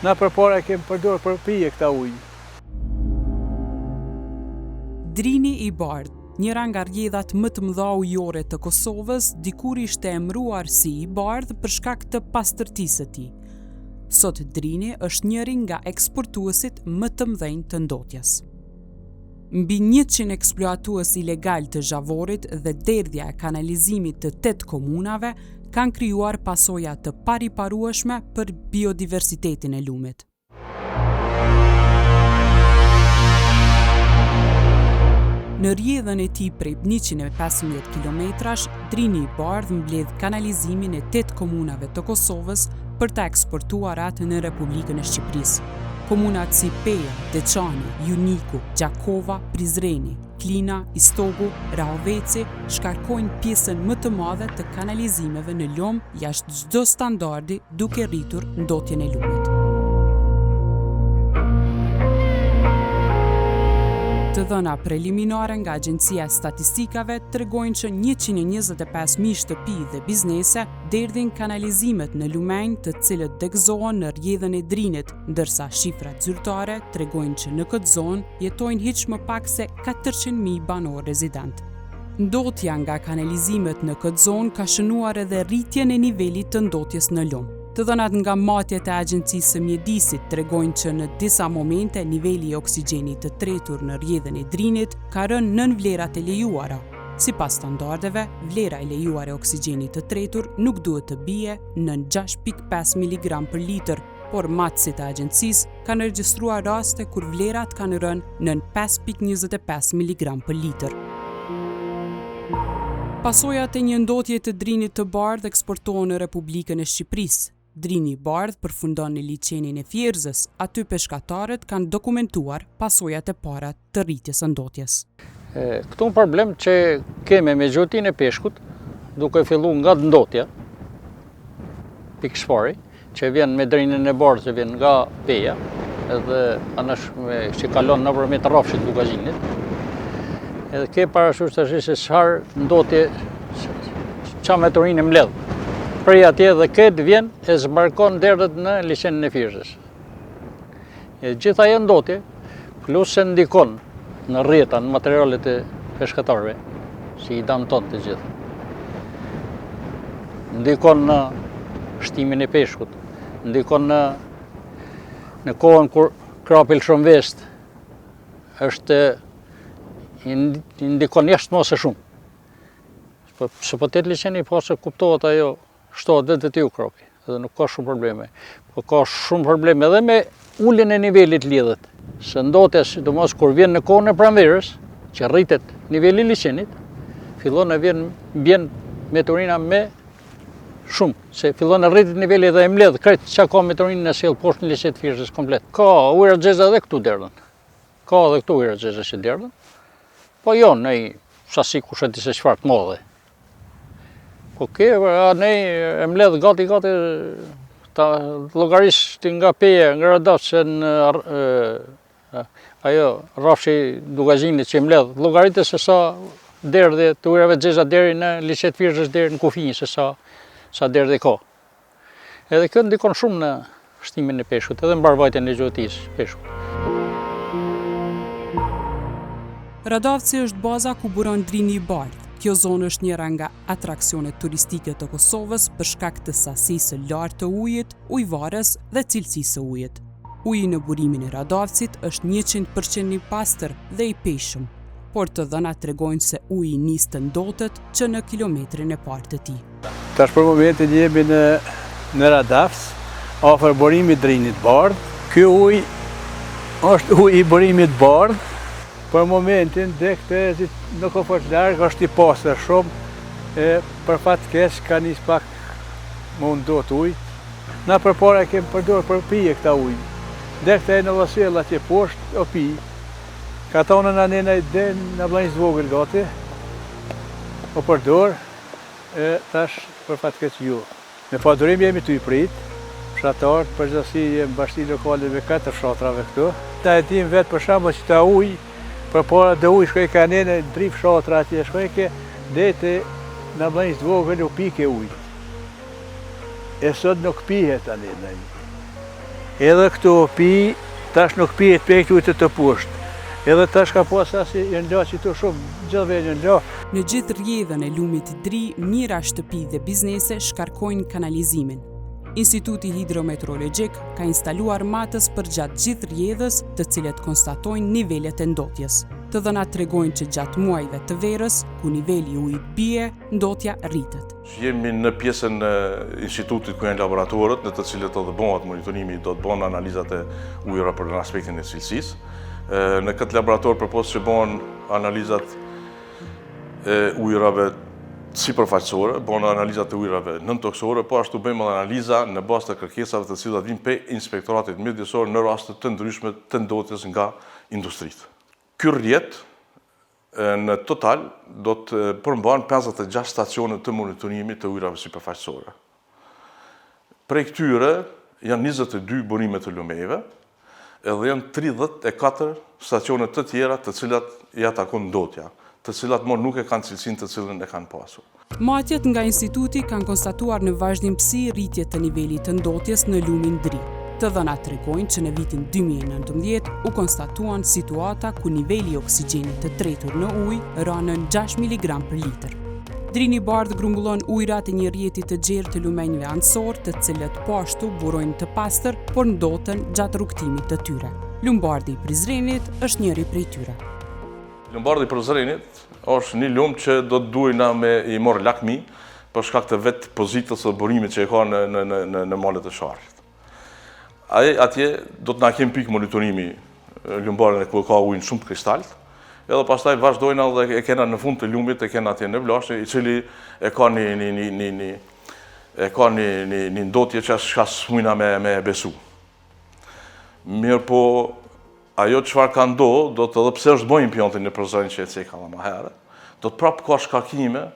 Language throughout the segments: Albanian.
Na përpara e kemi përdorë për pije këta ujë. Drini i Bardhë, njëra nga rrjedhat më të mëdha ujore të Kosovës, dikur ishte emëruar si i bardhë për shkak të pastërtisë së tij. Sot Drini është njëri nga eksportuesit më të mëdhenj të ndotjes. Mbi 100 eksploatues ilegalë të zhavorrit dhe derdhja e kanalizimit të tetë komunave kanë krijuar pasoja të pariparueshme për biodiversitetin e lumit. Në rrjedhën e tij prej 115 kilometrash, Drini i Bardhë mbledh kanalizimin e tetë komunave të Kosovës për ta eksportuar atë në Republikën e Shqipërisë. Komunat si Peja, Deçani, Juniku, Gjakova, Prizreni, Klina, Istogu, Rahoveci shkarkojnë pjesën më të madhe të kanalizimeve në lumë jashtë çdo standardi duke rritur ndotjen e lumit. Të dhëna preliminare nga Agjencia e Statistikave tregojnë që 125.000 shtëpi dhe biznese derdhin kanalizimet në lumenj të cilët degëzohen në rrjedhën e Drinit, ndërsa shifrat zyrtare tregojnë që në këtë zonë jetojnë hiç më pak se 400.000 banorë rezidentë. Ndotja nga kanalizimet në këtë zonë ka shënuar edhe rritjen e nivelit të ndotjes në lumë. Të dhënat nga matjet e Agjencisë së Mjedisit tregojnë që në disa momente niveli i oksigjenit të tretur në rrjedhën e Drinit ka rënë nën vlerat e lejuara. Sipas standardeve, vlera e lejuar e oksigjenit të tretur nuk duhet të bie nën 6.5 mg për litër, por matësit e agjencisë kanë regjistruar raste kur vlerat kanë rënë nën 5.25 miligram për litër. Pasojat e një ndotje të Drinit të Bardhë eksportohen në Republikën e Shqipërisë. Drini i Bardhë përfundon në liqenin e Fierzës, aty peshkatarët kanë dokumentuar pasojat e para të rritjes së ndotjes. Këtu një problem që kemi me gjuetinë e peshkut, duke fillu nga ndotja, pikësëpari, që vjen me Drinin e Bardhë që vjen nga Peja, edhe anash me, që kalon nëpërmjet rrafshit Dukagjinit. Edhe ke parasysh tash se çfarë ndotje ça mbeturine mbledh. Prej atje dhe këtë vjen e zbarkon derdhet në liqenin e Fierzës. E gjitha ajo ndotje, plus se ndikon në rrjeta, në materialet e peshkatarëve, si i damton të gjithë. Ndikon në shtimin e peshkut, ndikon në, në kohën kur krapi lëshon vezët, është i ndikon jashtë mase shumë. Po, se po të jetë liqeni i pastër, kuptohet ajo shtohet vetvetiu kropi dhe nuk ka shumë probleme. Po ka shumë probleme edhe me uljen e nivelit lidhet. Se ndotja, sidomos kur vjen në kohën e pranverës, që rritet niveli i liqenit, fillon e vjen bjen mbeturina me shumë, se fillon e rritet niveli dhe e mbledh krejt çka ka mbeturinën e sjell poshtë në liqe të Fierzës komplet. Ka ujëra të zeza edhe këtu derdhen. Ka edhe këtu ujëra të zeza që derdhen. Po jo, në sasi kush e di se çfarë të madhe. Po ke, ne e mbledh gati gati ta llogaris ti nga Peja, nga Radavci në ajo rrafshi Dukagjinit që mbledh, llogarite se sa derdhje të ujërave të zeza deri në liqe të Fierzës deri në kufi se sa sa derdhje ka. Edhe kjo ndikon shumë në shtimin e peshkut, edhe mbarëvajtjen e gjuetisë peshkut. Radavci është baza ku buron Drini i Bardhë. Kjo zonë është njëra nga atraksionet turistike të Kosovës për shkak të sasisë së lartë të ujit, ujëvarës dhe cilësisë së ujit. Uji në burimin e Radavcit është 100% i pastër dhe i pijshëm, por të dhënat tregojnë se uji nis të ndotet që në kilometrin e parë të tij. Tash për momentin jemi në në Radavc, afër burimit Drinit Bardhë. Ky ujë është uji i burimit Bardhë. Për momentin deri këte nuk o fort larg, është i pastër shumë, e për fat keq ka nis pak me u ndot ujë. Na përpara e kemi përdorë për pije këta ujë. Deri këte në Vosjell atje poshtë o pi. Ka tonën anej deri në Bllanjë të Vogël gati. O përdorë. E tash për fat keq jo. Me padurim jemi tu i prit, fshatarët, përgjithësi jemi bashkësi lokale me katër fshatrave këtu. Ta e dim vetë për shembull që ta ujë, përpara do ujë shkojke anej në tri fshatra atje shkojke, deri te në Bllanjë të Vogël u pike ujë. E sot nuk pihet tani në. Edhe këtu pi, tash nuk pihet prej këtu të teposhtë. Edhe tash ka pas asi, janë la qitu shumë, gjithë vjen janë la. Në gjithë rrjedhën e lumit Dri, mijëra shtëpi dhe biznese shkarkojnë kanalizimin. Instituti Hidrometeorologjik ka instaluar matës përgjatë gjithë rrjedhës, të cilët konstatojnë nivelet e ndotjes. Të dhënat tregojnë që gjatë muajve të verës, ku niveli i ujit bie, ndotja rritet. Jemi në pjesën e institutit ku janë laboratorët, në të cilët edhe bëhet monitorimi, do të bëhen analizat e ujërave për në aspektin e cilësisë. Në këtë laborator përpos që bëhen analizat e ujërave sipërfaqësore, bëhen analizat e ujërave nëntokësore, po ashtu bëjmë edhe analiza në bazë të kërkesave të cilat vijnë prej inspektoratit mjedisor në raste të ndryshme të ndotjes nga industritë. Ky rrjet në total do të përmban 56 stacione të monitorimit të ujërave sipërfaqësore. Prej këtyre janë 22 burime të lumejve, edhe janë 34 stacione të tjera të cilat i atakon ndotja, të cilat mo nuk e kanë cilësinë të cilën e kanë pasur. Matjet nga instituti kanë konstatuar në vazhdimësi rritje të nivelit të ndotjes në lumin Dri. Të dhënat tregojnë që në vitin 2019 u konstatuan situata ku niveli i oksigjenit të tretur në ujë ra nën 6 mg për litër. Drini i Bardhë grumbullon ujërat e një rrjeti të gjerë të lumenjve anësorë, të cilët po ashtu burojnë të pastër, por ndoten gjatë rrugëtimit të tyre. Lumbardhi i Prizrenit është njëri prej tyre. Lumbardhi i Prizrenit është një lumë që do të duhej na me i marrë lakmi për shkak të vetë pozitës dhe burimit që e ka në në në në, në malet e Sharrit. Ai atje do të na kemi pikë monitorimi lumbardhin e ku e ka ujin shumë të kristalt, edhe pastaj vazhdojna dhe e kena në fund të lumit, e kena atje në Vlashnjë, i cili e ka një, një, një, një, një, e ka një, një, një ndotje që çka s'mujna me, me besu. Mirëpo, Ajo çfarë ka ndodhur, do të edhe pse është bërë impianti në Prizren që e ceka edhe më herët, do të prapë ka shkarkime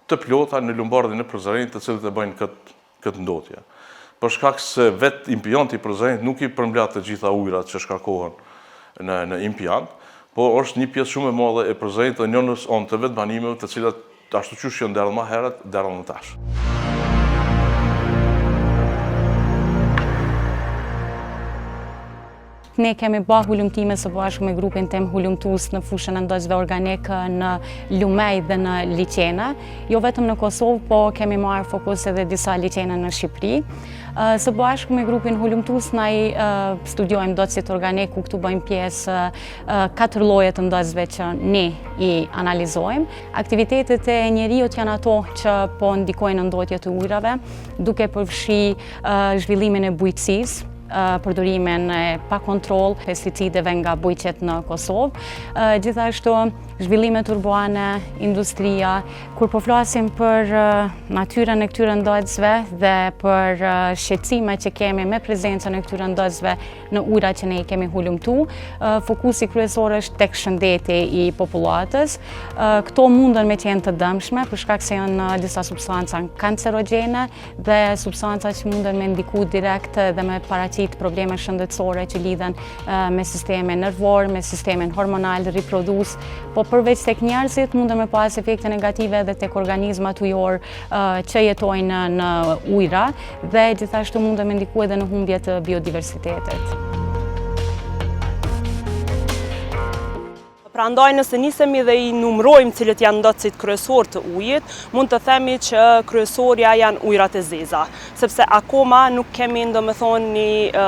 të plota në Lumbardhin e Prizrenit të cilët e bëjnë këtë këtë ndotje. Për shkak se vetë impianti i Prizrenit nuk i përmbledh të gjitha ujërat që shkarkohen në në impiant, po është një pjesë shumë e madhe e Prizrenit dhe njënës anë të vendbanimeve të cilat Ashtu qysh janë derdhë ma herët, derdhen edhe tash. Ne kemi ba hulumtime së bashku me grupin tim hulumtues në fushën e ndotësve organikë në lumej dhe në liqene. Jo vetëm në Kosovë, po kemi marrë fokus edhe disa liqene në Shqipëri. Së bashku me grupin hulumtues na i studiojmë ndotësit organikë, ku këtu bëjmë pjesë katër lloje të ndotësve që ne i analizojmë. Aktivitetet e njeriut janë ato që po ndikojnë në ndotje të ujrave, duke përfshi zhvillimin e bujqësisë, përdorimin e pa kontroll pesticideve nga bujqit në Kosovë. Gjithashtu, zhvillimet urbane, industria, kur po flasim për natyrën e këtyre ndotësve dhe për shqetësimet që kemi me prezencën e këtyre ndotësve në ujrat që ne i kemi hulumtu. Fokusi kryesor është tek shëndeti i popullatës. Këto mundën me qenë të dëmshme, për shkak se janë disa substanca kancerogjene dhe substanca që mundën me ndiku direkt dhe me paraqit probleme shëndetësore që lidhen me sistemin nervor, me sistemin hormonal, riprodhues, po përveç tek njerëzit mundën me pas efekte negative edhe tek organizmat ujorë që jetojnë në ujra dhe gjithashtu mundën me ndiku edhe në humbje të biodiversitetit. Prandaj nëse nisemi dhe i numërojmë cilët janë ndotësit kryesorë të ujit, mund të themi që kryesorja janë ujërat e zeza, sepse akoma nuk kemi domethënë një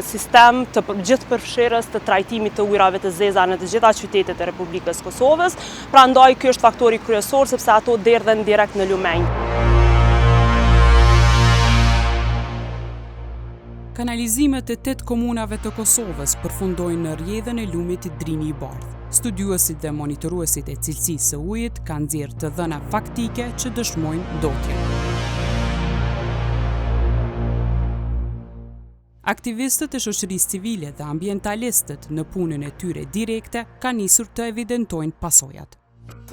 sistem të gjithëpërfshirës të trajtimit të ujërave të zeza në të gjitha qytetet e Republikës së Kosovës, Prandaj ky është faktori kryesor sepse ato derdhen direkt në lumenj. Kanalizimet e tetë komunave të Kosovës përfundojnë në rrjedhën e lumit Drini i Bardhë. Studiuesit dhe monitoruesit e cilësisë së ujit kanë nxjerrë të dhëna faktike që dëshmojnë ndotjen. Aktivistët e shoqërisë civile dhe ambientalistët në punën e tyre direkte kanë nisur të evidentojnë pasojat.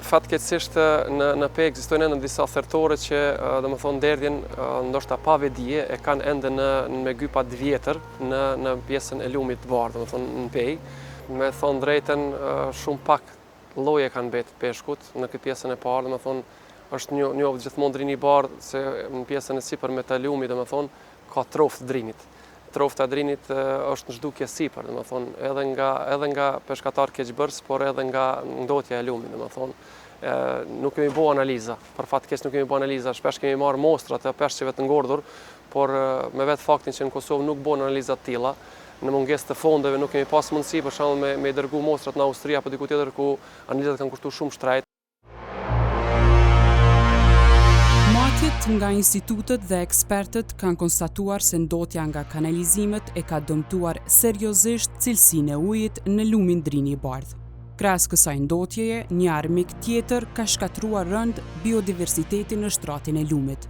Fatkeqësisht në në Pejë ekzistojnë ende disa thertore që domethënë derdhjen ndoshta pa vetëdije e kanë ende në me gypa të vjetër në në pjesën e lumit të bardhë, domethënë në Pejë. Me thonë drejtën shumë pak lloje kanë mbetë të peshkut në këtë pjesën e parë, domethënë është një një gjithmonë Drini i Bardhë se në pjesën e sipërme të lumit, domethënë ka troftë të Drinit. Trofta e Drinit është në zhdukje sipër, domethënë, edhe nga edhe nga peshkatarë keqbërës, por edhe nga ndotja e lumit, domethënë, nuk kemi bo analiza, për fat keq nuk kemi bo analiza, shpesh kemi marrë mostra të peshqeve të ngordhur, por me vetë faktin që në Kosovë nuk bon analiza të tilla, në mungesë të fondeve nuk kemi pas mundësi për shembull me me i dërgu mostrat në Austri apo diku tjetër ku analizat kanë kushtu shumë shtrejt. Matjet nga institutet dhe ekspertët kanë konstatuar se ndotja nga kanalizimet e ka dëmtuar seriozisht cilësinë e ujit në lumin Drini i Bardhë. Krahas kësaj ndotjeje, një armik tjetër ka shkatërruar rëndë biodiversitetin në shtratin e lumit.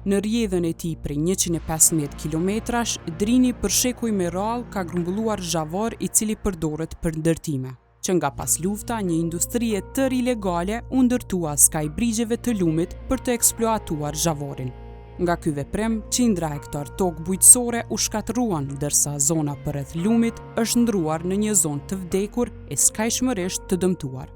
Në rrjedhën e tij prej 115 kilometrash, Drini për shekuj me radhë ka grumbulluar zhavor i cili përdoret për ndërtime. Që nga paslufta, një industri e tërë ilegale u ndërtua skaj brigjeve të lumit për të eksploatuar zhavorin. Nga ky veprim, qindra hektar tokë bujqësore u shkatërruan, ndërsa zona përreth lumit është ndërruar në një zonë të vdekur e skajshmërisht të dëmtuar.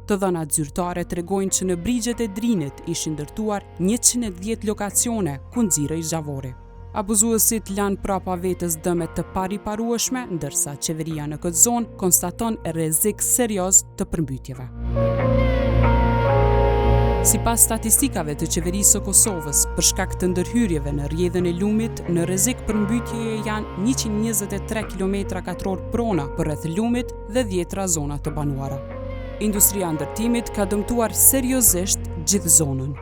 Të dhënat zyrtare tregojnë që në brigjet e Drinit ishin ndërtuar 110 lokacione ku nxirrej zhavori. Abuzuesit lanë prapa vetes dëme të pariparueshme, ndërsa qeveria në këtë zonë konstaton rrezik serioz të përmbytjeve. Sipas statistikave të Qeverisë së Kosovës, për shkak të ndërhyrjeve në rrjedhën e lumit, në rrezik përmbytjeje janë 123 kilometra katror prona përreth lumit dhe dhjetra zona të banuara. Industria e ndërtimit ka dëmtuar seriozisht gjithë zonën.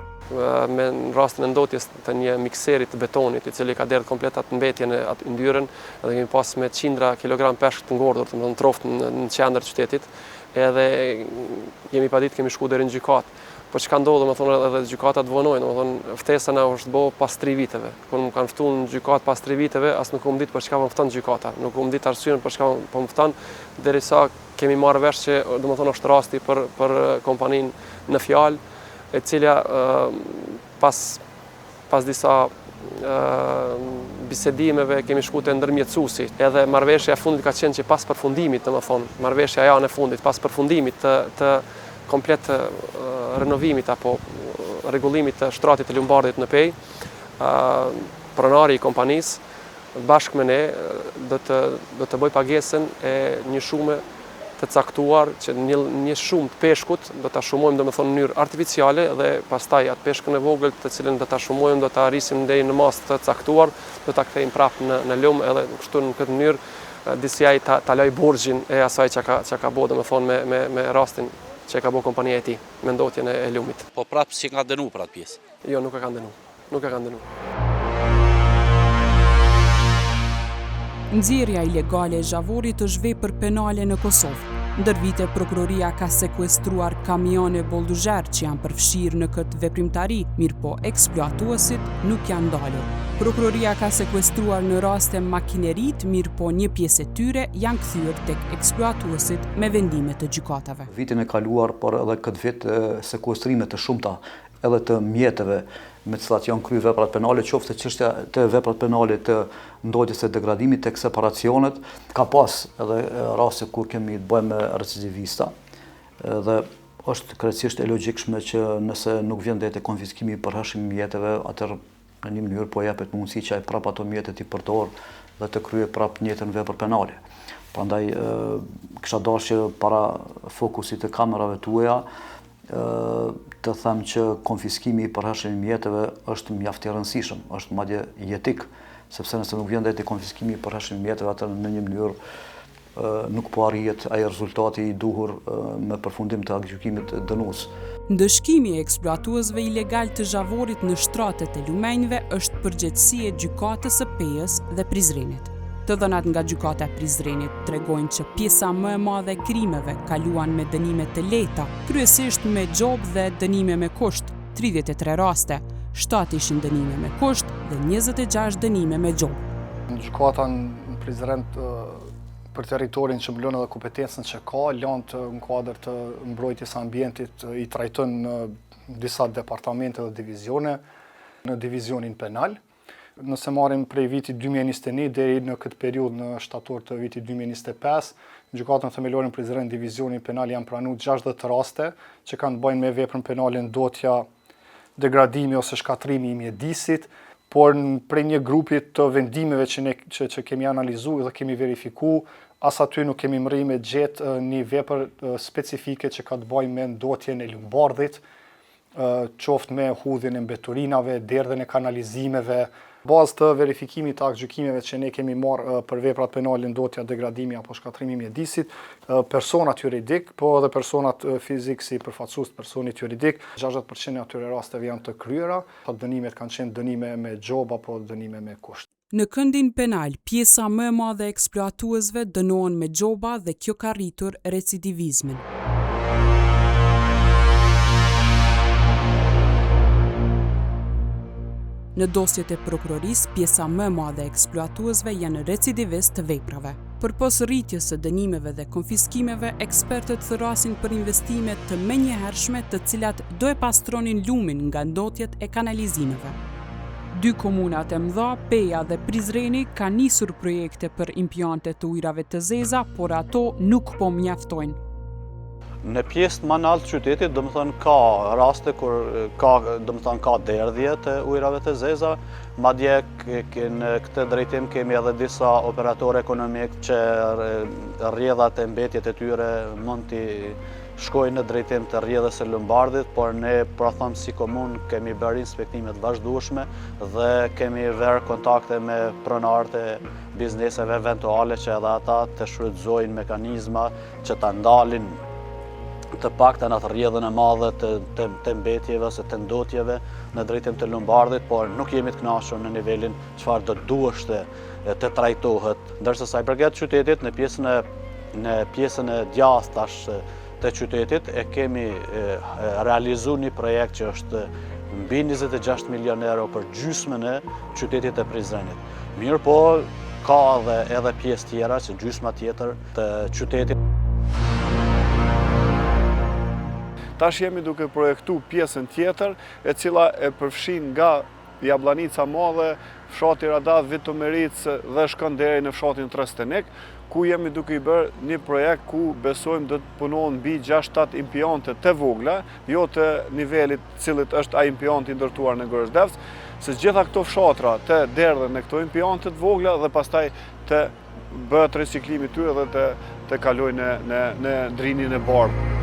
Me në rastin e ndotjes të një mikseri të betonit, i cili ka derdhë komplet atë mbetjen e atë yndyrën, edhe kemi pas me qindra kilogram peshk të ngordhur, domethënë troftë në, në qendër të qytetit, edhe jemi padit kemi shku deri në gjykatë. Po çka ndodh, domethënë edhe gjykatat vonojnë, domethënë ftesa na është bo pas 3 viteve. Kur më kanë ftu në gjykatë pas 3 viteve, as nuk kom ditë për çka po më fton gjykata, nuk kom ditë arsyen për çka po më fton, derisa kemi marrë vesh që domethënë është rasti për për kompaninë në fjalë, e cila pas pas disa bisedimeve kemi shku te ndërmjetësuesi. Edhe marrëveshja e fundit ka qenë që pas përfundimit, domethënë, marrëveshja janë e fundit, pas përfundimit të, të komplet të renovimit apo rregullimit të shtratit të Lumëbardhit në Pejë, pronari i kompanisë bashkë me ne do të do të bëjë pagesën e një shume të caktuar që një, një shumë të peshkut do ta shumojmë domethënë në mënyrë artificiale dhe pastaj atë peshkun e vogël të cilën do ta shumojmë do ta rrisim deri në masë të caktuar, do ta kthejmë prapë në në lum edhe kështu në këtë mënyrë disi ai ta ta lajë borxhin e asaj që ka që ka bo domethënë me me me rastin që e ka bo kompania e tij me ndotjen e, e lumit. Po prapë s'i ka dënu për atë pjesë? Jo, nuk e kanë dënu. Nuk e kanë dënu. Nxjerrja ilegale e zhavorit është vepër penale në Kosovë. Ndër vite prokuroria ka sekuestruar kamionë e buldozerë që janë përfshirë në këtë veprimtari, mirëpo eksploatuesit nuk janë ndalur. Prokuroria ka sekuestruar në raste makineritë, mirëpo një pjesë e tyre janë kthyer tek eksploatuesit me vendime të gjykatave. Vitin e kaluar, por edhe këtë vit sekuestrime të shumta edhe të mjeteve me të cilat janë kryer veprat penale, qoftë çështja të veprat penale të ndotjes e degradimit tek separacionet, ka pas edhe raste kur kemi të bëjmë me recidivista, dhe është krejtësisht e logjikshme që nëse nuk vjen deri te konfiskimi i përhershëm i mjeteve, atëherë në një mënyrë po jepet mundësi që ai prapë ato mjete t'i përdorë dhe të kryejë prapë të njëjtën vepër penale. Prandaj kisha dashur që para fokusit të kamerave tuaja të them që konfiskimi i përhershëm i mjeteve është mjaft i rëndësishëm, është madje jetik, sepse nëse nuk vjen deri te konfiskimi i përhershëm i mjeteve, atëherë në një mënyrë nuk po arrihet ai rezultati i duhur me përfundim të aktgjykimit dënues. Ndëshkimi i eksploatuesve ilegalë të zhavorit në shtratet e lumenjve është përgjegjësi e Gjykatës së Pejës dhe Prizrenit. Të dhënat nga Gjykata e Prizrenit tregojnë që pjesa më e madhe e krimeve kaluan me dënime të lehta, kryesisht me gjobë dhe dënime me kusht, 33 raste, 7 ishin dënime me kusht dhe 26 dënime me gjobë. Në gjykata në Prizren për territorin që mbulon edhe kompetencën që ka, lëndët në kuadër të mbrojtjes së ambientit i trajton në disa departamente dhe divizione, në divizionin penal. Nëse marrim prej vitit 2021 deri në këtë periudhë në shtator të vitit 2025, në Gjykatën Themelore në Prizren Divizionin Penal janë pranu 60 raste që kanë të bëjnë me veprën penale ndotja, degradimi ose shkatërrimi i mjedisit. Por prej një grupi të vendimeve që ne që, që kemi analizu dhe kemi verifiku, as aty nuk kemi mrri me gjetë një vepër specifike që ka të bajë me ndotjen e Lumbardhit, qoftë me hudhjen e mbeturinave, derdhjen e kanalizimeve, bazë të verifikimit të aktgjykimeve që ne kemi marrë për veprat penale ndotja, degradimi apo shkatërrimi i mjedisit, personat juridik, po edhe personat fizik si përfaqësues të personit juridik, 60% e atyre rasteve janë të kryera. Dënimet kanë qenë dënime me gjobë apo dënime me kusht. Në këndin penal, pjesa më e madhe e eksploatuesve dënohen me gjoba dhe kjo ka rritur recidivizmin. Në dosjet e prokurorisë, pjesa më e madhe e eksploatuesve janë recidivistë të veprave. Përpos rritjes së dënimeve dhe konfiskimeve, ekspertët thërrasin për investime të menjëhershme të cilat do e pastronin lumin nga ndotjet e kanalizimeve. Dy komunat e mëdha, Peja dhe Prizreni, kanë nisur projekte për impiante të ujërave të zeza, por ato nuk po mjaftojnë. Në pjesë më nalt qytetit, domethënë, ka raste kur ka, domethënë, ka derdhje të ujërave të zeza, madje në këtë drejtim kemi edhe disa operatorë ekonomik që rrjedhat e mbetjet e tyre mund t'i shkojnë në drejtim të rrjedhës së Lumbardhit, por ne pra them si komunë kemi bërë inspektime të vazhdueshme dhe kemi vërë kontakte me pronarët e bizneseve eventuale që edhe ata të shfrytëzojnë mekanizma që ta ndalin të paktën atë rrjedhën e madhe të, të, të mbetjeve ose të ndotjeve në drejtim të Lumbardhit, por nuk jemi të kënaqur në nivelin çfarë do të duheshte të trajtohet. Ndërsa sa i përket qytetit, në pjesën e në pjesën e djathtë tash të qytetit e kemi realizu një projekt që është mbi 26 milion euro për gjysmën e qytetit të Prizrenit. Mirëpo, ka edhe, edhe pjesë tjera, që gjysma tjetër të qytetit. Tash jemi duke projektu pjesën tjetër, e cila e përfshin nga Jabllanica e Madhe, fshati Radavë, Vitomericë dhe shkon deri në fshatin Trestenik, ku jemi duke i bërë një projekt ku besojmë do të punohen mbi 6-7 impiante të vogla, jo të nivelit cilit është ai impianti i ndërtuar në Gorazhdevc, se gjitha këto fshatra të derdhen në këto impiante të vogla dhe pastaj të bëhet riciklimi i tyre dhe të, të kalojnë në, në, në Drinin e Bardhë.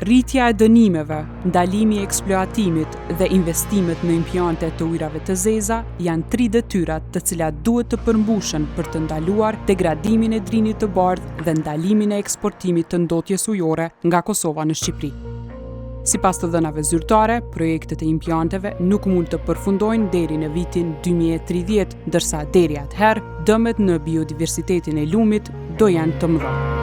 Rritja e dënimeve, ndalimi i eksploatimit dhe investimet në impiante të ujërave të zeza janë tri detyrat të cilat duhet të përmbushen për të ndaluar degradimin e Drinit të Bardhë dhe ndalimin e eksportimit të ndotjes ujore nga Kosova në Shqipëri. Sipas të dhënave zyrtare, projektet e impianteve nuk mund të përfundojnë deri në vitin 2030, ndërsa deri atëherë, dëmet në biodiversitetin e lumit do jenë të mëdha.